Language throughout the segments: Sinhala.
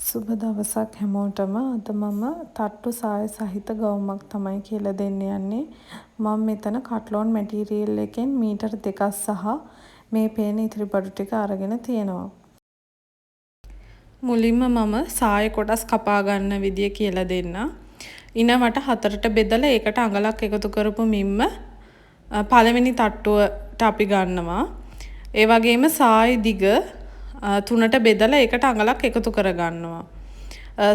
සුබ දවසක් හැමෝටම. අද මම තට්ටු සාය සහිත ගවුමක් තමයි කියලා දෙන්න යන්නේ. මම මෙතන කට්ලෝන් මැටීරියල් එකෙන් මීටර් 2ක් සහ මේ පේන ඉතිරි බඩු ටික අරගෙන තියෙනවා. මුලින්ම මම සාය කොටස් කපා ගන්න විදිය කියලා දෙන්න. ඉන වට හතරට බෙදලා ඒකට අඟලක් එකතු කරපු මිම්ම පළවෙනි තට්ටුවට අපි ගන්නවා. ඒ වගේම සාය දිග තුනට බෙදලා ඒකට අඟලක් එකතු කරගන්නවා.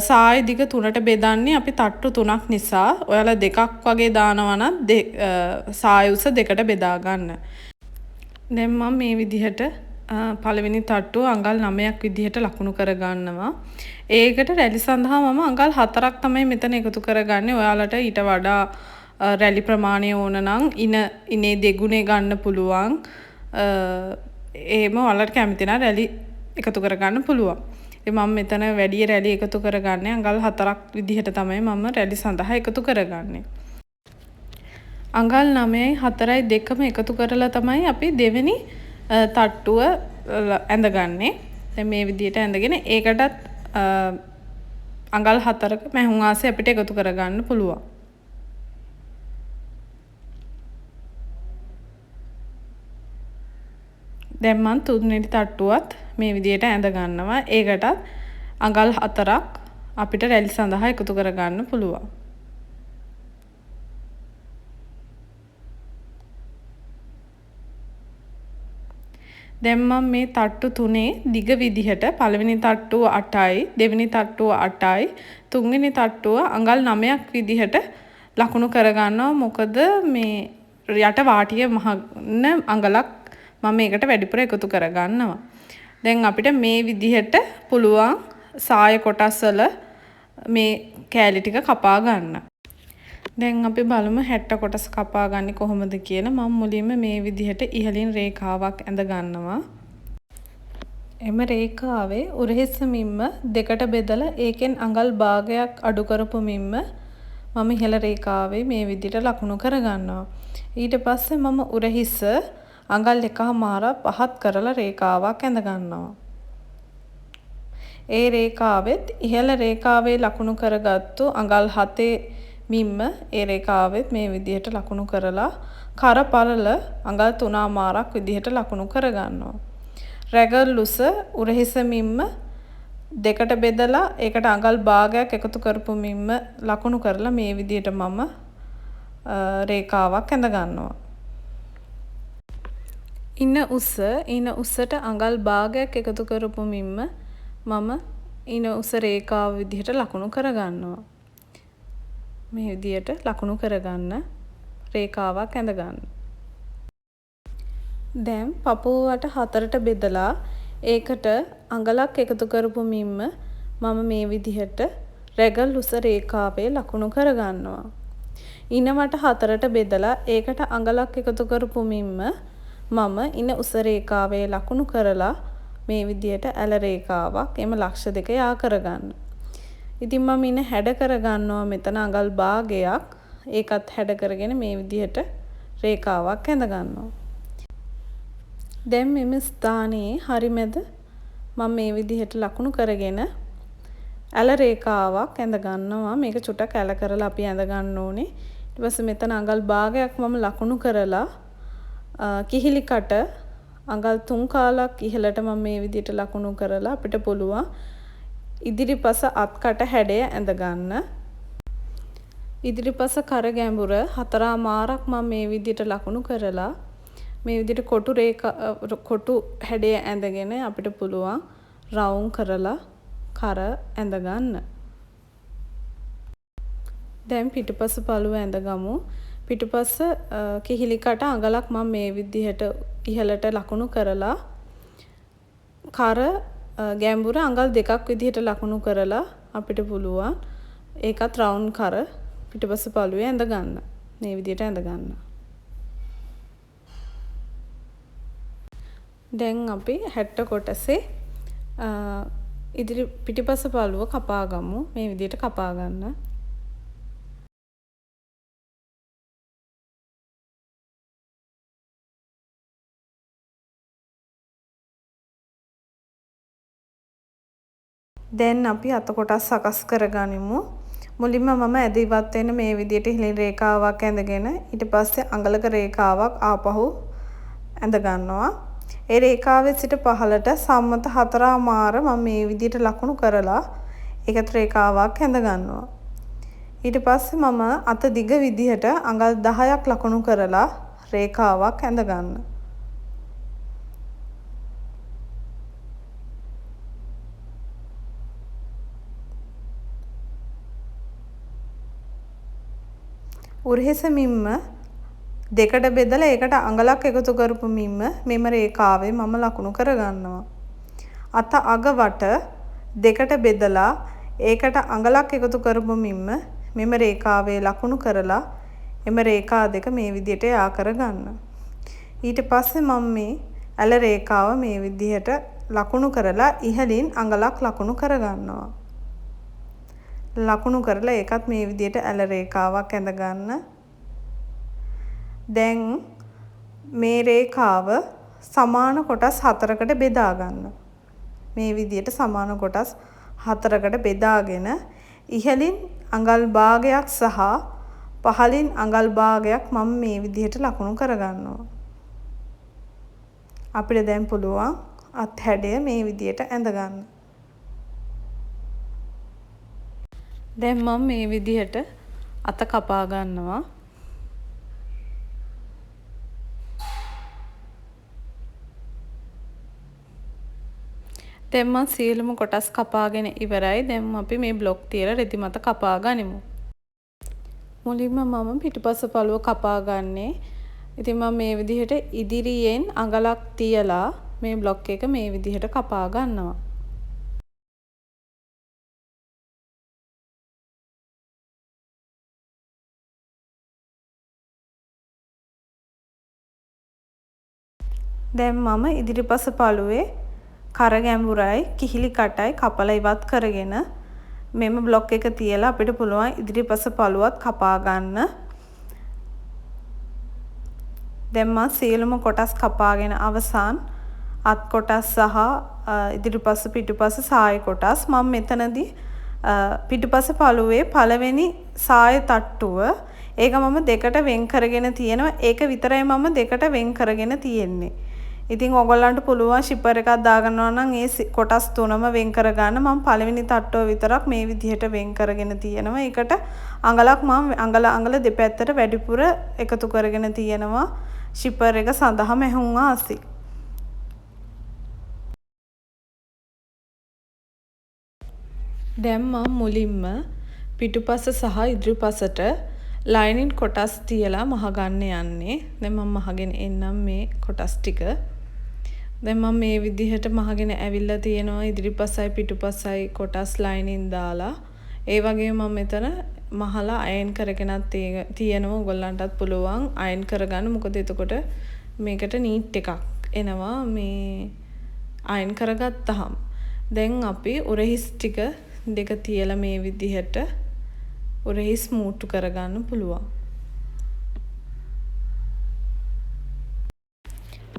සාය දිග තුනට බෙදන්නේ අපි තට්ටු තුනක් නිසා. ඔයාලා දෙකක් වගේ දානවා නම් සාය උස දෙකට බෙදා ගන්න. දැන් මම මේ විදිහට පළවෙනි තට්ටුව අඟල් 9ක් විදිහට ලකුණු කරගන්නවා. ඒකට රැලි සඳහා මම අඟල් 4ක් තමයි මෙතන එකතු කරගන්නේ. ඔයාලට ඊට වඩා රැලි ප්‍රමාණය ඕන නම් ඉනේ දෙගුණේ ගන්න පුළුවන්. එහෙම ඔයාලට කැමති නම් රැලි එකතු කරගන්න පුළුවන්. ඉතින් මම මෙතන වැඩි රැලි එකතු කරගන්නේ අඟල් 4ක් විදිහට තමයි මම රැලි සඳහා එකතු කරගන්නේ. අඟල් 9යි 4යි දෙකම එකතු කරලා තමයි අපි දෙවෙනි තට්ටුව ඇඳගන්නේ. දැන් මේ විදිහට ඇඳගෙන ඒකටත් අඟල් 4ක මැහුම් ආසය අපිට එකතු කරගන්න පුළුවන්. දැන් මං තුන්වෙනි තට්ටුවත් මේ විදිහට ඇඳ ගන්නවා. ඒකටත් අඟල් 4ක් අපිට රැලි සඳහා එකතු කරගන්න පුළුවන්. දැන් මම මේ තට්ටු තුනේ දිග විදිහට පළවෙනි තට්ටුව 8යි, දෙවෙනි තට්ටුව 8යි, තුන්වෙනි තට්ටුව අඟල් 9ක් විදිහට ලකුණු කරගන්නවා. මොකද මේ යට වාටිය මහන්න අඟලක් මම මේකට වැඩිපුර එකතු කරගන්නවා. දැන් අපිට මේ විදිහට පුළුවන් සාය කොටස් වල මේ කෑලි ටික කපා ගන්න. දැන් අපි බලමු 60 කොටස කපා ගන්නේ කොහොමද කියලා. මම මුලින්ම මේ විදිහට ඉහළින් රේඛාවක් ඇඳ ගන්නවා. එම රේඛාවේ උරහිස මිම්ම දෙකට බෙදලා ඒකෙන් අඟල් භාගයක් අඩු කරපු මිම්ම මම ඉහළ රේඛාවේ මේ විදිහට ලකුණු කරගන්නවා. ඊට පස්සේ මම උරහිස අඟල් 1.5 පහත් කරලා රේඛාවක් ඇඳ ගන්නවා. ඒ රේඛාවෙත් ඉහළ රේඛාවේ ලකුණු කරගත්තු අඟල් 7 මිම්ම ඒ රේඛාවෙත් මේ විදිහට ලකුණු කරලා කර පළල අඟල් 3.5ක් විදිහට ලකුණු කරගන්නවා. රැගල් උස උරහිස මිම්ම දෙකට බෙදලා ඒකට අඟල් භාගයක් එකතු කරපු මිම්ම ලකුණු කරලා මේ විදිහට මම රේඛාවක් ඇඳ ගන්නවා. ඉන උස ඉන උසට අඟල් භාගයක් එකතු කරපු මිම්ම මම ඉන උස රේඛාව විදිහට ලකුණු කරගන්නවා. මේ විදිහට ලකුණු කරගන්න රේඛාවක් ඇඳ ගන්න. දැන් පපුව වට හතරට බෙදලා ඒකට අඟලක් එකතු කරපු මිම්ම මම මේ විදිහට රැගල් උස රේඛාවේ ලකුණු කරගන්නවා. ඉන වට හතරට බෙදලා ඒකට අඟලක් එකතු කරපු මිම්ම මම ඉන උස රේඛාවේ ලකුණු කරලා මේ විදිහට ඇල රේඛාවක් එම ලක්ෂ දෙක යා කරගන්න. ඉතින් මම ඉන හැඩ කරගන්නවා මෙතන අඟල් භාගයක්. ඒකත් හැඩ කරගෙන මේ විදිහට රේඛාවක් ඇඳ ගන්නවා. දැන් මෙම ස්ථානයේ හරි මැද මම මේ විදිහට ලකුණු කරගෙන ඇල රේඛාවක් ඇඳ ගන්නවා. මේක චුට්ටක් ඇල කරලා අපි ඇඳ ගන්න ඕනේ. ඊට පස්සේ මෙතන අඟල් භාගයක් මම ලකුණු කරලා කිහිලි කට අඟල් 3 කාලක් ඉහළට මම මේ විදිහට ලකුණු කරලා අපිට පුළුවන් ඉදිරිපස අත්කට හැඩය ඇඳ ගන්න. ඉදිරිපස කර ගැඹුර 4.5ක් මම මේ විදිහට ලකුණු කරලා මේ විදිහට කොටු රේඛා කොටු හැඩය ඇඳගෙන අපිට පුළුවන් රවුම් කරලා කර ඇඳ ගන්න. දැන් පිටුපස පළුව ඇඳගමු. පිටුපස කිහිලි කට අඟලක් මම මේ විදිහට ඉහළට ලකුණු කරලා කර ගැඹුර අඟල් 2ක් විදිහට ලකුණු කරලා අපිට පුළුවන් ඒකත් රවුන්ඩ් කර පිටුපස පළුවේ ඇඳ ගන්න. මේ විදිහට ඇඳ ගන්න. දැන් අපි 60 කොටසේ ඉදිරි පිටිපස පළුව කපා ගමු. මේ විදිහට කපා ගන්න. දැන් අපි අත කොටස් සකස් කරගනිමු. මුලින්ම මම ඇද ඉවත් වෙන මේ විදියට හිලින් රේඛාවක් ඇඳගෙන ඊට පස්සේ අඟලක රේඛාවක් ආපහු ඇඳ ගන්නවා. ඒ රේඛාවේ සිට පහළට සම්මත 4.5 මම මේ විදියට ලකුණු කරලා ඒකත් රේඛාවක් ඇඳ ගන්නවා. ඊට පස්සේ මම අත දිග විදිහට අඟල් 10ක් ලකුණු කරලා රේඛාවක් ඇඳ ගන්න. උරහිස මිම්ම දෙකට බෙදලා ඒකට අඟලක් එකතු කරපු මිම්ම මෙම රේඛාවේ මම ලකුණු කරගන්නවා. අත අග වට දෙකට බෙදලා ඒකට අඟලක් එකතු කරපු මිම්ම මෙම රේඛාවේ ලකුණු කරලා එම රේඛා දෙක මේ විදිහට යා කරගන්න. ඊට පස්සේ මම මේ ඇල රේඛාව මේ විදිහට ලකුණු කරලා ඉහළින් අඟලක් ලකුණු කරගන්නවා. ලකුණු කරලා ඒකත් මේ විදිහට ඇල රේඛාවක් ඇඳ ගන්න. දැන් මේ රේඛාව සමාන කොටස් 4කට බෙදා ගන්න. මේ විදිහට සමාන කොටස් 4කට බෙදාගෙන ඉහළින් අඟල් භාගයක් සහ පහළින් අඟල් භාගයක් මම මේ විදිහට ලකුණු කරගන්නවා. අපිට දැන් පුළුවන් අත් හැඩය මේ විදිහට ඇඳ ගන්න. දැන් මම මේ විදිහට අත කපා ගන්නවා. දැන් මම සියලුම කොටස් කපාගෙන ඉවරයි. දැන් අපි මේ බ්ලොක් තියලා රෙදි මත කපා ගනිමු. මුලින්ම මම පිටුපස පළුව කපා ගන්නේ. ඉතින් මම මේ විදිහට ඉදිරියෙන් අඟලක් තියලා මේ බ්ලොක් එක මේ විදිහට කපා ගන්නවා. දැන් මම ඉදිරිපස පළුවේ කර ගැඹුරයි කිහිලි කටයි කපලා ඉවත් කරගෙන මෙම බ්ලොක් එක තියලා අපිට පුළුවන් ඉදිරිපස පළුවත් කපා ගන්න. දැන් මම සියලුම කොටස් කපාගෙන අවසන් අත් කොටස් සහ ඉදිරිපස පිටුපස සාය කොටස් මම මෙතනදී පිටුපස පළුවේ පළවෙනි සාය තට්ටුව ඒක මම දෙකට වෙන් කරගෙන තියෙනවා. ඒක විතරයි මම දෙකට වෙන් කරගෙන තියෙන්නේ. ඉතින් ඔයගොල්ලන්ට පුළුවන් ෂිපර් එකක් දාගන්නවා නම් ඒ කොටස් තුනම වෙන් කරගන්න. මම පළවෙනි තට්ටුව විතරක් මේ විදිහට වෙන් කරගෙන තියෙනවා. ඒකට අඟලක් මම අඟල අඟල දෙපැත්තට වැඩිපුර එකතු කරගෙන තියෙනවා ෂිපර් එක සඳහා මැහුම් ආසි. දැන් මම මුලින්ම පිටුපස සහ ඉදිරිපසට ලයිනින් කොටස් තියලා මහගන්න යන්නේ. දැන් මම මහගෙන එන්නම් මේ කොටස් ටික. දැන් මම මේ විදිහට මහගෙන ඇවිල්ලා තියෙනවා ඉදිරිපසයි පිටුපසයි කොටස් ලයිනින් දාලා. ඒ වගේම මම මෙතන මහලා අයන් කරගෙනත් තියෙනවා. ඔයගොල්ලන්ටත් පුළුවන් අයන් කරගන්න. මොකද එතකොට මේකට නීට් එකක් එනවා මේ අයන් කරගත්තහම. දැන් අපි උරහිස් ටික දෙක තියලා මේ විදිහට උරහිස් මූට්ටු කරගන්න පුළුවන්.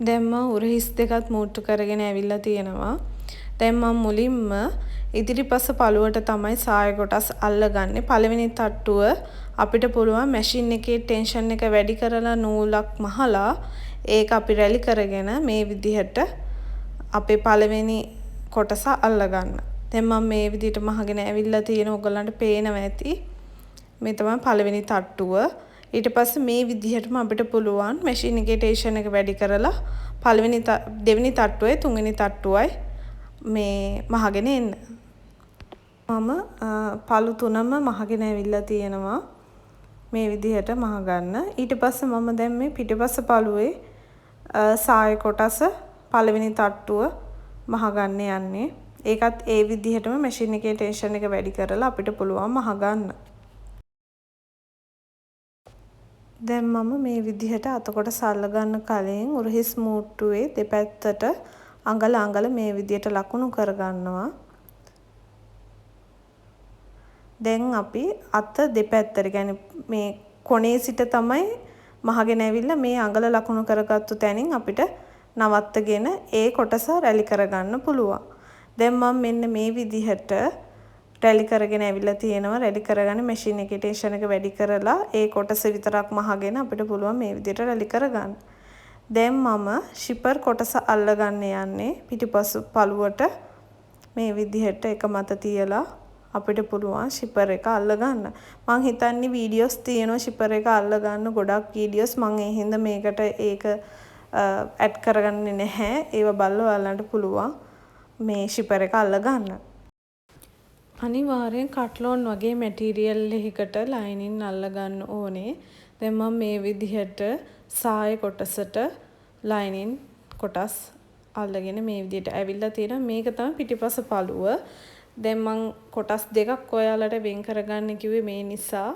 දැන් මම උරහිස් දෙකත් මූට්ටු කරගෙන ඇවිල්ලා තියෙනවා. දැන් මම මුලින්ම ඉදිරිපස පළුවට තමයි සාය කොටස් අල්ලගන්නේ. පළවෙනි තට්ටුව අපිට පුළුවන් මැෂින් එකේ ටෙන්ෂන් එක වැඩි කරලා නූලක් මහලා ඒක අපි රැලි කරගෙන මේ විදිහට අපේ පළවෙනි කොටස අල්ලගන්න. දැන් මම මේ විදිහට මහගෙන ඇවිල්ලා තියෙන ඔයගොල්ලන්ට පේනවා ඇති. මේ තමයි පළවෙනි තට්ටුව. ඊට පස්සේ මේ විදිහටම අපිට පුළුවන් මැෂින් එකේ ටෙන්ෂන් එක වැඩි කරලා පළවෙනි දෙවෙනි තට්ටුවයි තුන්වෙනි තට්ටුවයි මේ මහගෙන එන්න. මම පළු තුනම මහගෙන ඇවිල්ලා තියෙනවා. මේ විදිහට මහගන්න. ඊට පස්සේ මම දැන් මේ පිටිපස්ස පළුවේ සාය කොටස පළවෙනි තට්ටුව මහගන්න යන්නේ. ඒකත් ඒ විදිහටම මැෂින් එකේ ටෙන්ෂන් එක වැඩි කරලා අපිට පුළුවන් මහගන්න. දැන් මම මේ විදිහට අත කොටස අල්ලගන්න කලින් උරහිස් මූට්ටුවේ දෙපැත්තට අඟල අඟල මේ විදිහට ලකුණු කරගන්නවා. දැන් අපි අත දෙපැත්තට, කියන්නේ මේ කොනේ සිට තමයි මහගෙන ඇවිල්ලා මේ අඟල ලකුණු කරගත්තු තැනින් අපිට නවත්තගෙන ඒ කොටස රැලි කරගන්න පුළුවන්. දැන් මම මෙන්න මේ විදිහට රැලි කරගෙන ඇවිල්ලා තියෙනවා. රැලි කරගන්න මැෂින් එකේ ටෙන්ෂන් එක වැඩි කරලා ඒ කොටස විතරක් මහගෙන අපිට පුළුවන් මේ විදිහට රැලි කරගන්න. දැන් මම ෂිපර් කොටස අල්ලගන්න යන්නේ පිටිපසු පළුවට. මේ විදිහට එක මත තියලා අපිට පුළුවන් ෂිපර් එක අල්ලගන්න. මං හිතන්නේ වීඩියෝස් තියෙනවා ෂිපර් එක අල්ලගන්න ගොඩක් වීඩියෝස්. මං ඒ හින්දා මේකට ඒක ඇඩ් කරගන්නේ නැහැ. ඒව බලලා ඔයාලන්ට පුළුවන් මේ ෂිපර් එක අල්ලගන්න. අනිවාර්යෙන් කට්ලෝන් වගේ මැටීරියල් එකකට ලයිනින් අල්ලගන්න ඕනේ. දැන් මම මේ විදිහට සාය කොටසට ලයිනින් කොටස් අල්ලගෙන මේ විදිහට ඇවිල්ලා තියෙනවා. මේක තමයි පිටිපස පළුව. දැන් මං කොටස් දෙකක් ඔයාලට වෙන් කරගන්න කිව්වේ මේ නිසා.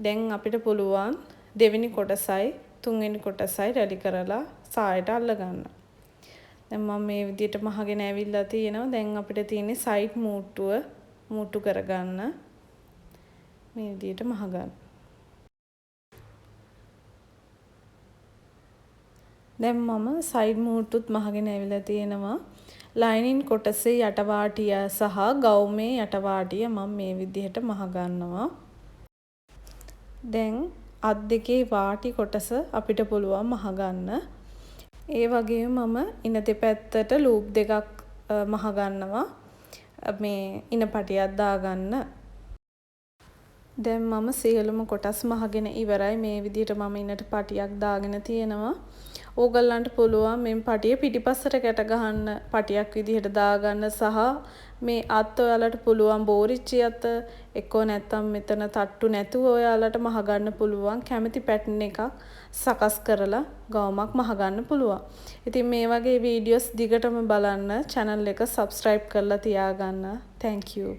දැන් අපිට පුළුවන් දෙවෙනි කොටසයි තුන්වෙනි කොටසයි රැලි කරලා සායට අල්ලගන්න. දැන් මම මේ විදිහට මහගෙන ඇවිල්ලා තියෙනවා. දැන් අපිට තියෙන්නේ සයිඩ් මූට්ටුව මූට්ටු කරගන්න. මේ විදිහට මහගන්න. දැන් මම සයිඩ් මූට්ටුත් මහගෙන ඇවිල්ලා තියෙනවා. ලයිනින් කොටසේ යටවාටිය සහ ගවුමේ යටවාටිය මම මේ විදිහට මහගන්නවා. දැන් අත් දෙකේ වාටි කොටස අපිට පුළුවන් මහගන්න. ඒ වගේම මම ඉන දෙපැත්තට ලූප් දෙකක් මහගන්නවා. මේ ඉන පටියක් දාගන්න. දැන් මම සියලුම කොටස් මහගෙන ඉවරයි. මේ විදිහට මම ඉනට පටියක් දාගෙන තියෙනවා. ඕගොල්ලන්ට පුළුවන් මේ පටිය පිටිපස්සට ගැට ගහන්න පටියක් විදිහට දාගන්න සහ මේ අත් ඔයාලට පුළුවන් බෝරිච්චි අත එක්කෝ නැත්තම් මෙතන තට්ටු නැතුව ඔයාලට මහගන්න පුළුවන්. කැමති පැටර්න් එකක් සකස් කරලා ගවුමක් මහගන්න පුළුවන්. ඉතින් මේ වගේ වීඩියෝස් දිගටම බලන්න channel එක subscribe කරලා තියාගන්න. Thank you.